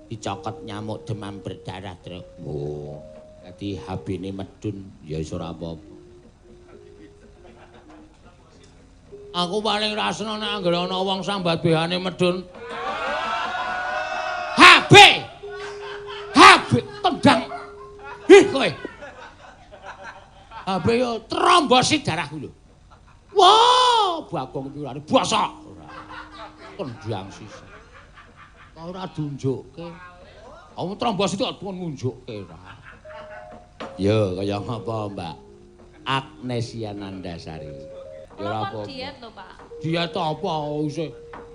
Dicokot nyamuk demam berdarah, Truk. Oh, dadi HB-ne medun ya iso ora apa-apa. Aku paling ra seneng nek anggere ana wong sambat behane medun. HB! HB tendang. Ih kowe. HB yo trombosi darahku lho. Wah, Bagong pirane bosok. Ora. Tendang sisa. Ora diunjukke. Aku trombosi kok ngunjukke ora. Ya kaya ngapa, Mbak? Agnesia Nandasari. Ya ora apa-apa. Diet lho, Pak. Diet apa isih?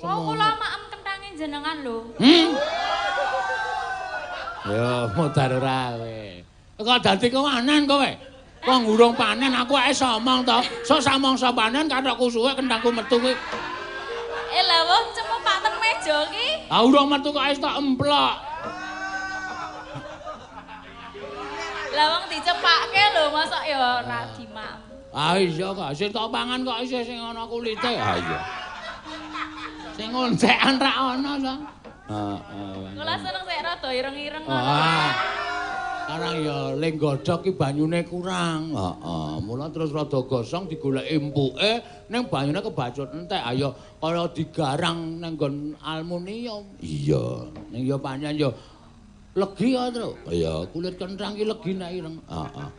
Wong kula maem kentange jenengan lho. Ya modar ora kowe. Kok dadi kewanan kowe? Wong urung panen aku ae somong to. Sok samangsa panen kathokku suwek kentangku metu kuwi. Lah wong cemepak ten meja iki. Ah urung metu kok wis tok emplok. Lah wong dicepake lho, mosok ya ora dimam. Ah iya kok sing tok pangan kok isih sing ana kulite. Ah iya. Sing oncekan ra ana to. Heeh. Kula seneng sik rada ireng-ireng ngono. Ah. Karang ya ling godhog ki banyune kurang. Heeh. Mula terus rada gosong digoleki empuke ning banyune kebacut entek. Ayo kaya digarang nang nggon aluminium. Iya. Ning ya pancen ya legi ya, Truk. Iya, kulit kenthang ki legi nek ireng. Heeh.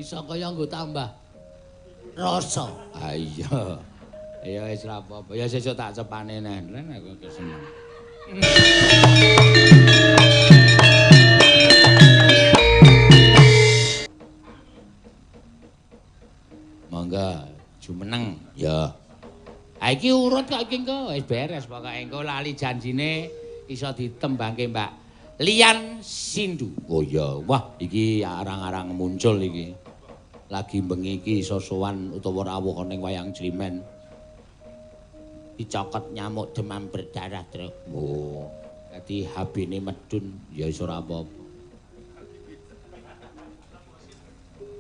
Iso kaya nggo tambah rasa. Ah iya. Ya wis ora apa-apa. Ya sesuk tak cepane neh. Aku keseneng. Monggo jumeneng. Ya. Ha iki urut kok iki engko wis beres pokoke engko lali janjine iso ditembangke Mbak Lian Sindu. Oh iya, wah iki arang-arang muncul iki. Lagi bengi iki iso sowan utawa rawuh ning wayang Jrimen. Dicokot nyamuk demam berdarah, Truk. Oh, dadi HB-ne medun ya iso ora apa-apa.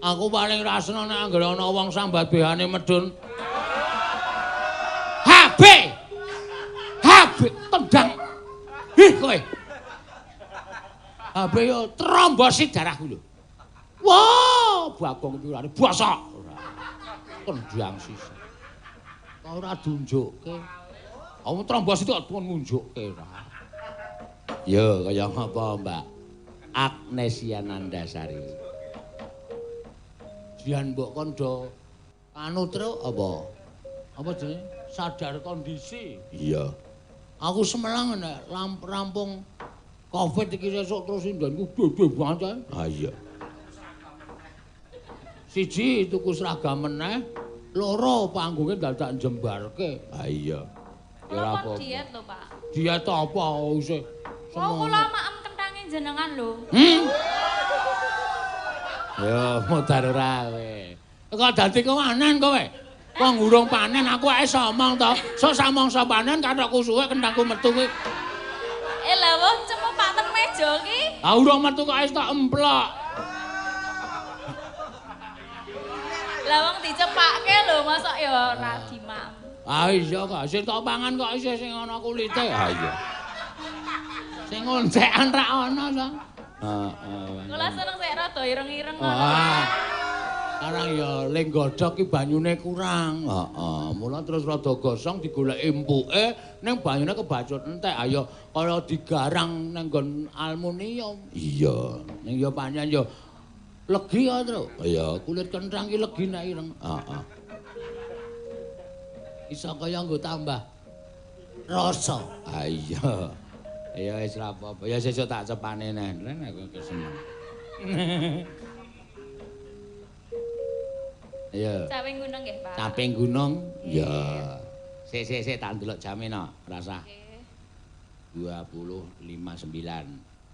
Aku paling ra seneng nek anggere ana wong sambat behane medun. HB! HB tendang. Ih kowe. HB yo trombosi darahku lho. Wah, Bagong pirane bosok. Ora. Tendang sisa. Ora diunjukke. Aku trombosi kok ngunjukke ora. Ya kaya ngapa, Mbak? Agnesia Nandasari. Jian mbok kondo anu Truk apa? Apa jenenge? Sadar kondisi. Iya. Aku semelang nek rampung Covid iki sesuk terus indonku gede banget ae. Ha iya. Siji tuku seragam meneh, loro panggunge dadak njembarke. Ha iya. Ya ora apa-apa. Diet lho, Pak. Diet apa isih? Wong kula maem kentange jenengan lho. Ya modar ora kowe. Kok dadi kewanan kowe? Wong urung panen aku ae somong to. Sok samangsa panen kathokku suwek kentangku metu kuwi. Lah wong cemepak ten meja iki. Ah urung metu kok wis tok emplok. Lah wong dicepake lho, mosok ya ora dimam. Ah iya kok sing tok pangan kok isih sing ana kulite. Ah iya. Sing oncekan ra ana to. Heeh. Kula seneng sik rada ireng-ireng ngono. Ah. Karang ya ling godhog ki banyune kurang. Heeh. Mula terus rada gosong digoleki empuke ning banyune kebacut entek. Ayo kaya digarang nang nggon aluminium. Iya. Ning ya pancen ya legi ya, Truk. Iya, kulit kenthang ki legi nek ireng. Heeh. Iso kaya nggo tambah rasa. Ah iya. Ya wis ora apa-apa. Ya sesuk tak cepane neh. Aku keseneng. Iya. Caping gunung nggih, Pak. Caping gunung? Ya. Sik sik sik tak ndelok jame no, rasah. 20.59.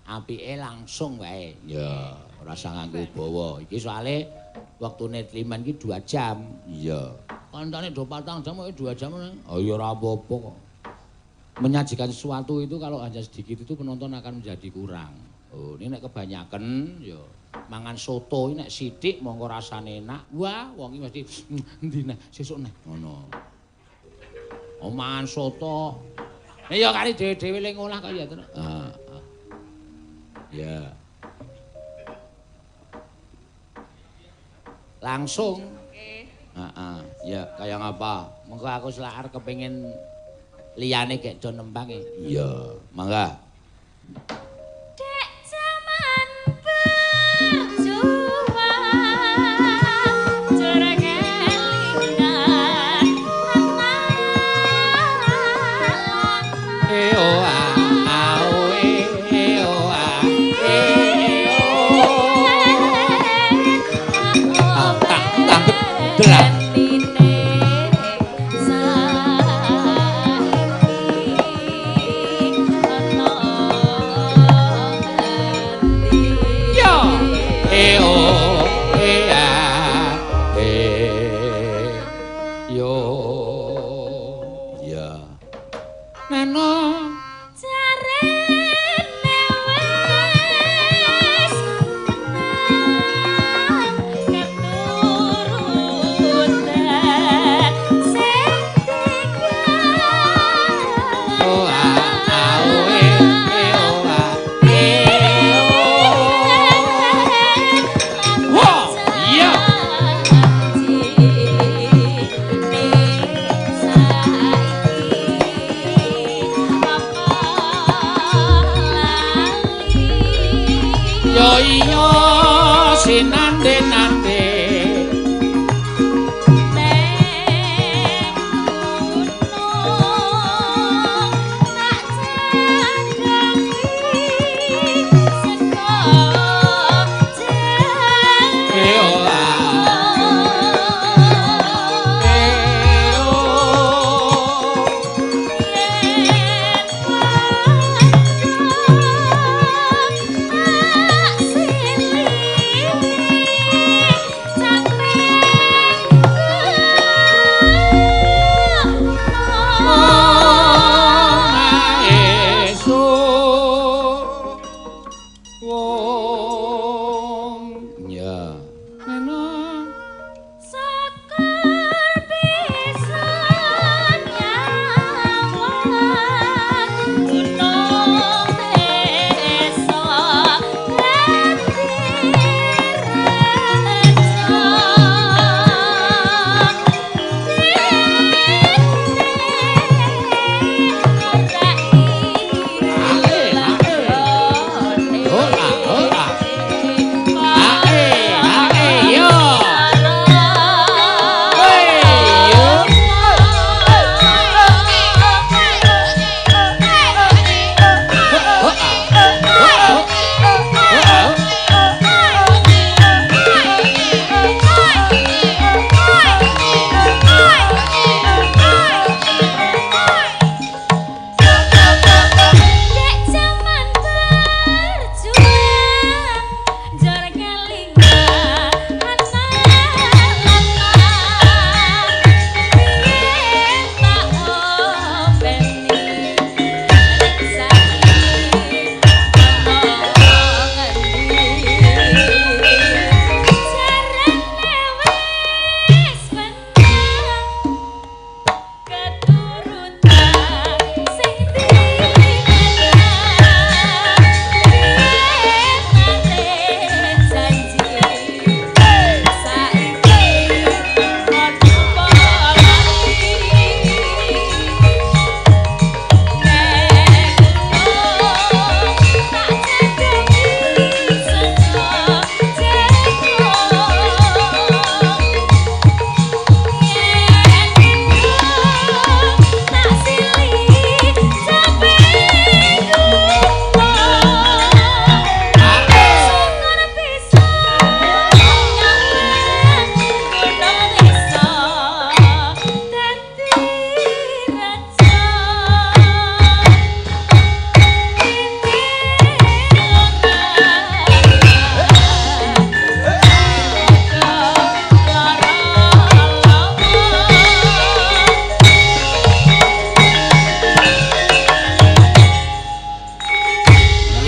Apike langsung wae. Ya, ora usah nganggo bawa. Iki soale wektune tlimen iki 2 jam. Iya. Kancane do 4 jam kok 2 jam. Oh ya ora apa-apa kok. Menyajikan sesuatu itu kalau hanya sedikit itu penonton akan menjadi kurang. Oh, ini nek kebanyakan ya mangan soto ini nek sithik mongko rasane enak. Wah, wong iki mesti endi neh sesuk neh ngono. Oh, mangan soto Ya kali dhewe-dhewe le ngolah kok ya, Truk. Heeh. Ya. Langsung. Nggih. Heeh. Ya kaya ngapa? Mengko aku selak arep kepengin liyane gek do nembang e. Iya, mangga. Dek jaman berjuang jor kelingan E o a a o e e o a e o. Tak tak delak. Yo. E o e a e yo. Ya. Neno Jarene wis menang keturutan sing o a a o e e o a e o. Wah, iya. Yo iya sinande-nande. E o a e o. Wong ya. Neno Syukur bisa nyawang gunung desa dadi reja. Hola, hola. Ae, ae, yo. Hey, yo. Dek jaman berjuang jor kelingan piye tak openi saiki ana ngendi jarene wis menang keturutan sing dimenang janji saiki padha lali nek tak cedhaki saka jenggot.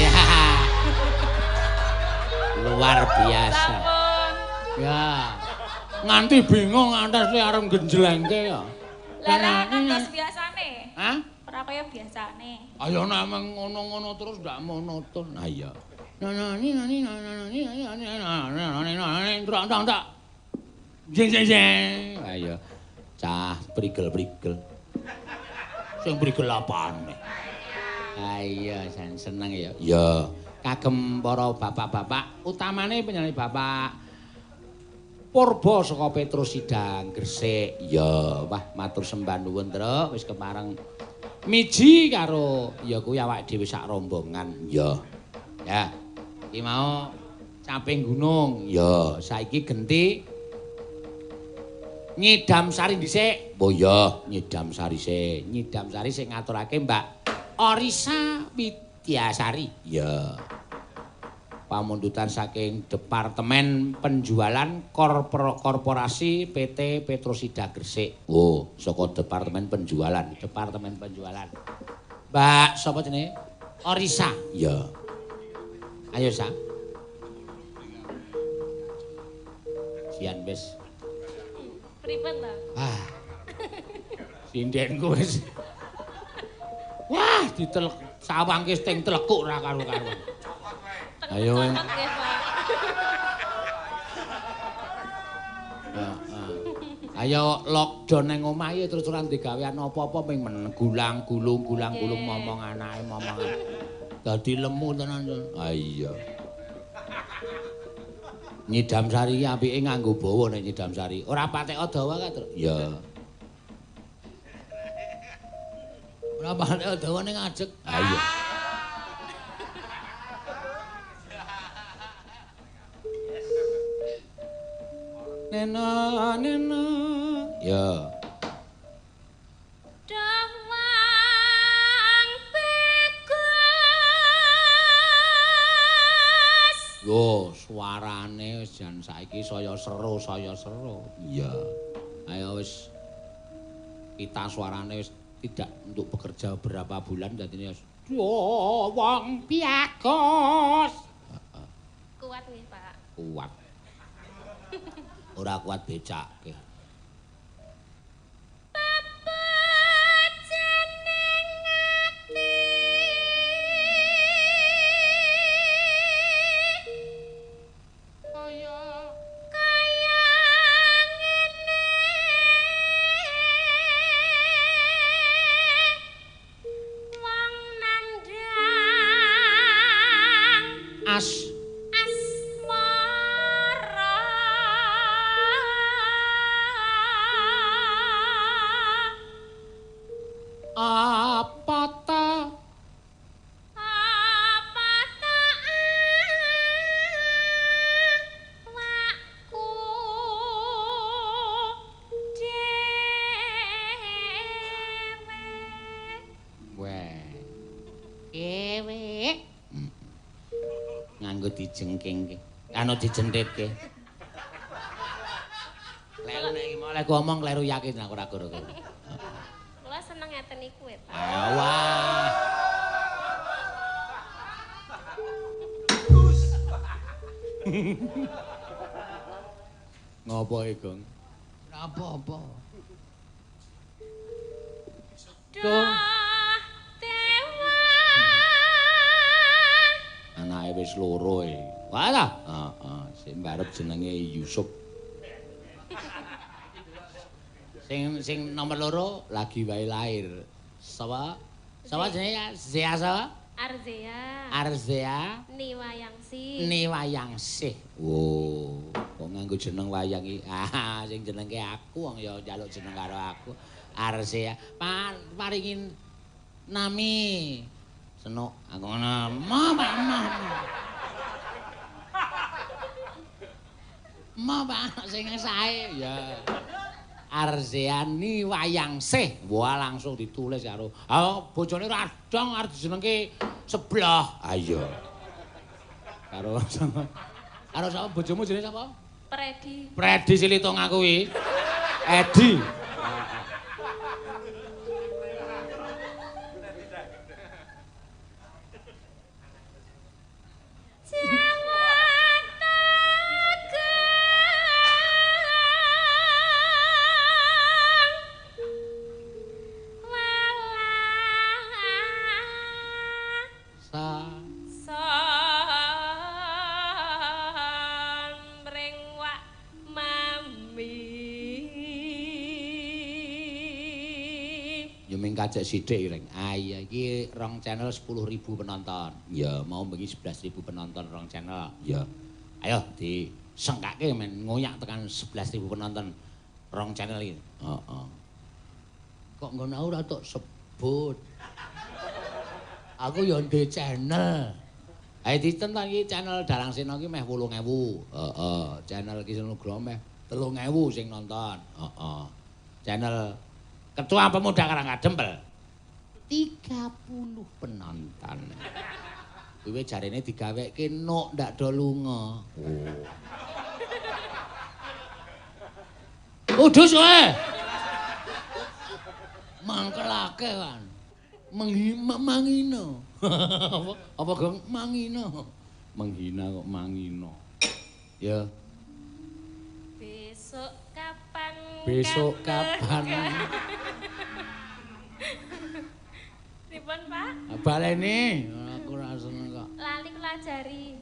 Ya. Luar biasa. Ya. Nganti bingung ngantos le arep genjlengke ya. Lah kados biasane. Hah? Ora Ora kaya biasane. Ayo nek ngono-ngono terus ndak monoton. Ha iya. Nani nani nani nani nani nani ndak ndak ndak. Jeng jeng jeng. Ayo. Cah prigel-prigel. Sing prigel apane? Ha iya, seneng ya. Ya, kagem para bapak-bapak, utamane panjenengan Bapak Purba saka Petrosidang Gresik. Ya, wah matur sembah nuwun, Truk, wis kepareng miji karo ya kuwi awake dhewe sak rombongan. Ya. Ya. Iki mau caping gunung. Ya, saiki genti nyidam sari dhisik. Oh ya, nyidam sari sik. Nyidam sari sing ngaturake Mbak Orisa Widyasari. Ya. Pamundutan saking Departemen Penjualan Korporasi PT Petrosida Gresik. Oh, saka Departemen Penjualan, Departemen Penjualan. Mbak sapa jenenge? Orisa. Ya. Ayo, Sa. Sian wis. Pripun ta? Ah. Sindenku wis. Wah, ditelek sawangke sing telekuk ora karu-karuan. Ayo. Ayo lockdown nang omah iki terus ora digawean apa-apa ming men gulang-gulung gulang-gulung momong anake momong. Dadi lemu tenan. Ha iya. Nyidam sari iki apike nganggo bawa nek nyidam sari. Ora patek dawa ka, Truk? Ya. Ora patek dawa ning ajeg. Ha iya. Nena nena. Ya. Dawang bagus. Lho, suarane wis jan saiki saya seru, saya seru. Iya. Ayo wis kita suarane wis tidak untuk bekerja berapa bulan dadine wis Dawang bagus. Kuat nggih, Pak. Kuat. Ora kuat becake. Pepejening ati. Kaya kaya ngene. Wong nandhang as asmara. Apa ta? Apa ta awakku dhewe. Weh. Ewe. Nganggo dijengkingke. Anu dijentitke. Kleru nek iki mau lek ngomong kleru yakin aku ora guru. Kula seneng ngeten niku ya, Pak. Wah. Ngopo iki, Gong? Ora apa-apa. Duh dewa. Anake wis loro e. Wah ta? Heeh, sing mbarep jenenge Yusuf. Sing sing nomor loro lagi wae lahir. Sapa? Sapa jenenge? Zea sapa? Arzea. Arzea Niwayangsih. Niwayangsih. Wo, kok nganggo jeneng wayang iki. Ah, sing jenengke aku wong ya njaluk jeneng karo aku. Arzea. Paringin nami. Senuk aku ngono. Ma, Pak, ma. Ma, Pak, sing sae ya. Arzeani Wayangsih. Wah, langsung ditulis karo. Ah, bojone radong arep dijenengke sebelah. Ah iya. Karo karo sapa bojomu jenenge sapa? Predi. Predi Silitung aku kuwi. Edi. Sa Samring wak mami. Ya ming kajek sithik Reng. Ah iya iki rong channel 10.000 penonton. Ya mau bengi 11.000 penonton rong channel. Ya. Ayo disengkake men ngoyak tekan 11.000 penonton rong channel iki. Heeh. Kok nggon aku ora tok sebut. Aku ya ndek channel. Ayo ditentang iki channel Dalang Sena iki meh 8.000. Heeh, channel Ki Nugroho meh 3.000 sing nonton. Heeh. Channel Ketua Pemuda Karangkadempel 30 penonton. Kuwi jarene digaweke nuk ndak do lunga. Oh. Udus kowe. Mangkelake kan. Menghina mangino. Apa apa gong mangino. Menghina kok mangino. Ya. Besok kapan? Besok kapan? Pripun, Pak? Baleni, aku ora seneng kok. Lali kula ajari.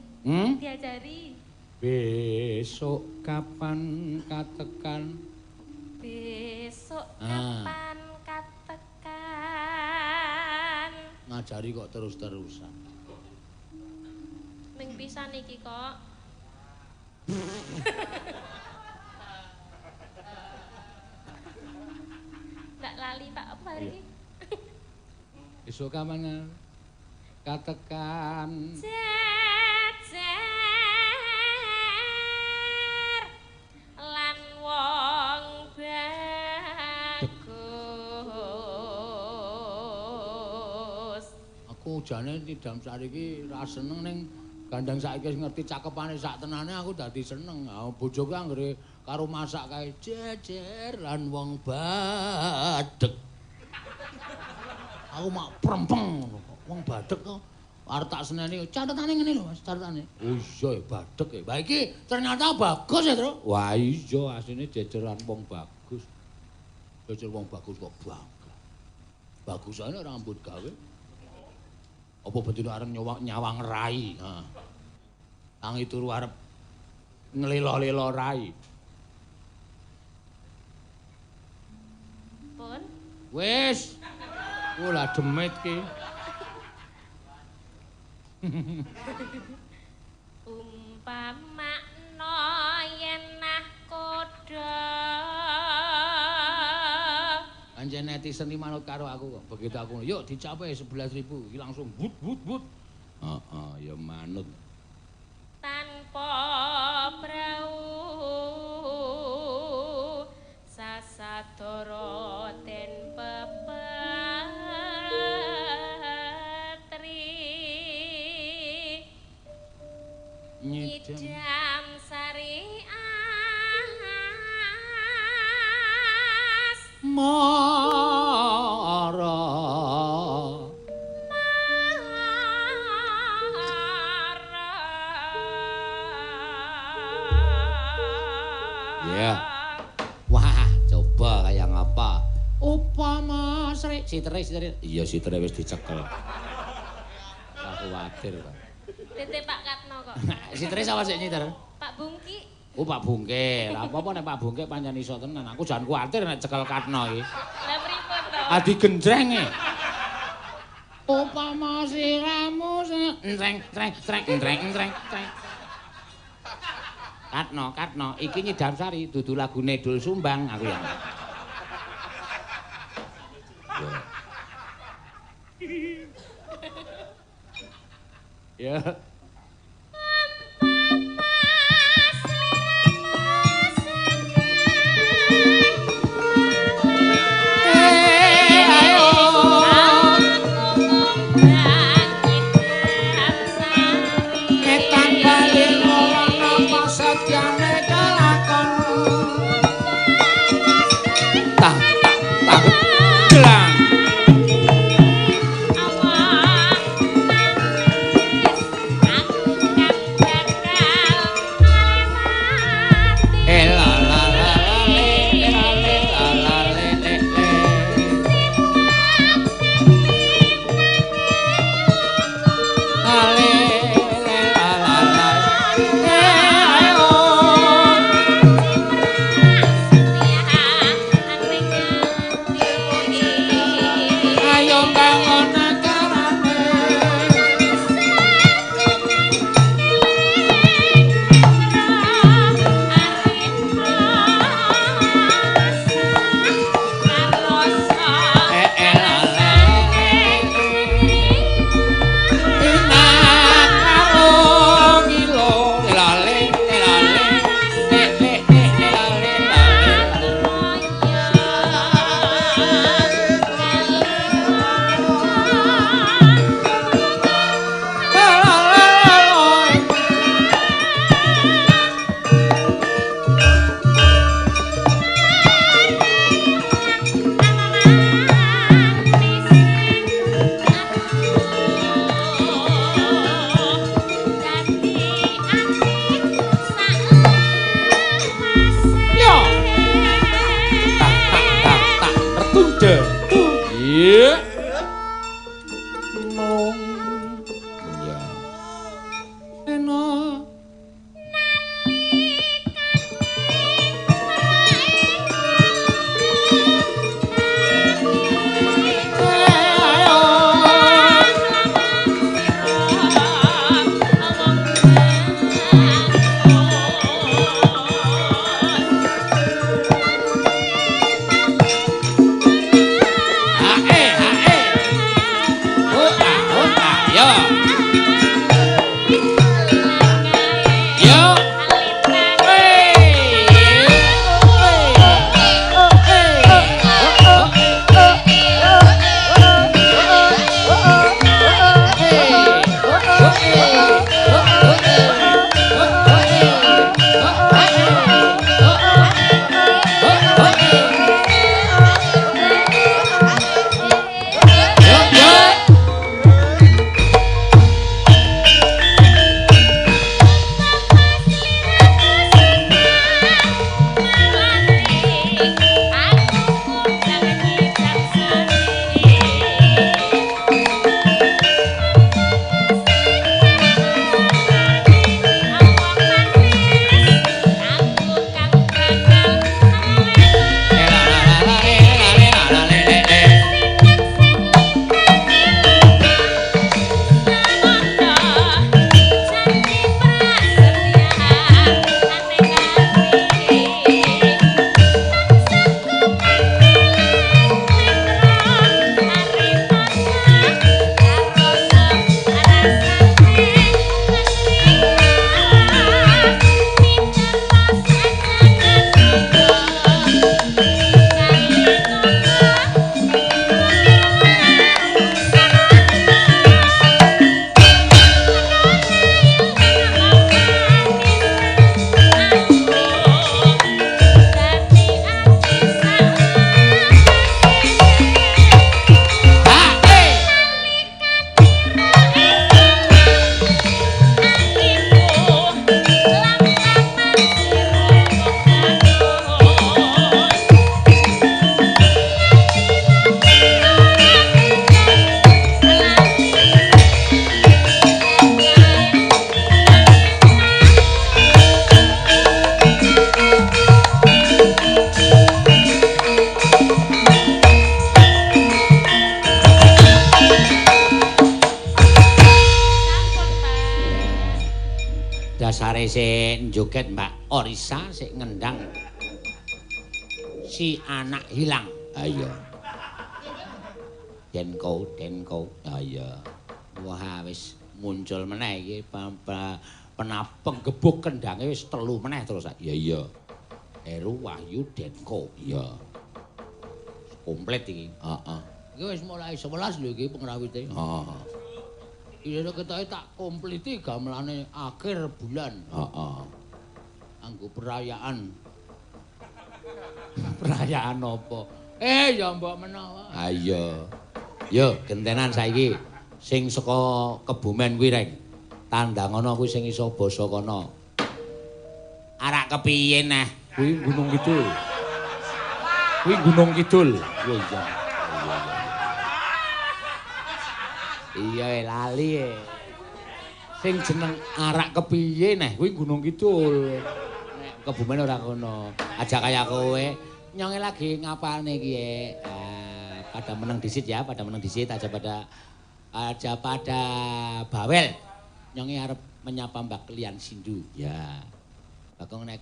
Diajari. Besok kapan katekan? Besok kapan katekan? Ngajari kok terus-terusan. Ming pisan iki kok. Ndak lali Pak, apa hari iki? Besok kapan katekan? Jejer lan wong bagus. Aku jane Nyidam Sari iki ra seneng ning gandeng saiki wis ngerti cakepane sak tenane aku dadi seneng. Bojoku anggere karo masak kae jejer lan wong badhek. Aku mak prempeng ngono kok. Wong badhek kok arep tak seneni catetane ngene lho Mas, catetane. Oh iya badhek e. Lah iki ternyata bagus ya, Tru. Wah iya asline jejeran wong bagus. Jejer wong bagus kok bangga. Bagusane rambut gawe. Apa bendina arep nyawang rai. Heeh. Tangi turu arep nglelo-lelo rai. Pun. Wis. Lah demit ki. Umpamakna yen nahkoda. Pancen netizen iki manut karo aku kok. Begitu aku yuk dicapai 11.000 iki langsung but but but. Heeh, ya manut. Tanpa prau sasadara den pepetri nyidam sari as mara mara. Ya. Wah, coba kaya ngapa? Upama sri sitere sitere. Iya sitere wis dicekel. Ora kuwatir kok. Tete Pak Katno kok. Sitere sapa sik nyiter? Pak Bungki. Oh Pak Bungke. Lah apa-apa nek Pak Bungke pancen iso tenan. Aku jan kuwatir nek cekel Katno iki. Lah pripun to? Adi genjreng e. Upama siramu treng treng treng treng treng treng. Katno, Katno, iki Nyidam Sari dudu lagune Dul Sumbang aku ya. Ya. Gunung. Iya. Eno dasare sik njoget Mbak Orisa sik ngendang si anak hilang. Ayo. Denko, denko. Ayo. Wah, wis muncul meneh iki penggebuk kendange wis telu meneh terus. Ya iya. Heru Wahyu Denko. Iya. Komplit iki. Heeh. Iki wis mulai 11 lho iki pengrawite. Heeh. Iya ketoke tak kompliti gamelane akhir bulan. Heeh. Anggo perayaan. Perayaan apa? Ya mbok menawa. Ha iya. Yo gentenan saiki sing saka Kebumen kuwi reng. Tandang ana kuwi sing iso basa kono. Arak kepiye neh? Kuwi Gunung Kidul. Kuwi Gunung Kidul. Iya iya. Iya lali e. Sing jeneng arak kepiye neh kuwi Gunung Kidul. Nek Kebumen ora kono. Aja kaya kowe. Nyonge lagi ngapalne iki e. Pada meneng disit ya, pada meneng disit aja pada bawel. Nyonge arep menyapa Mbak Lian Sindu. Ya. Bagong nek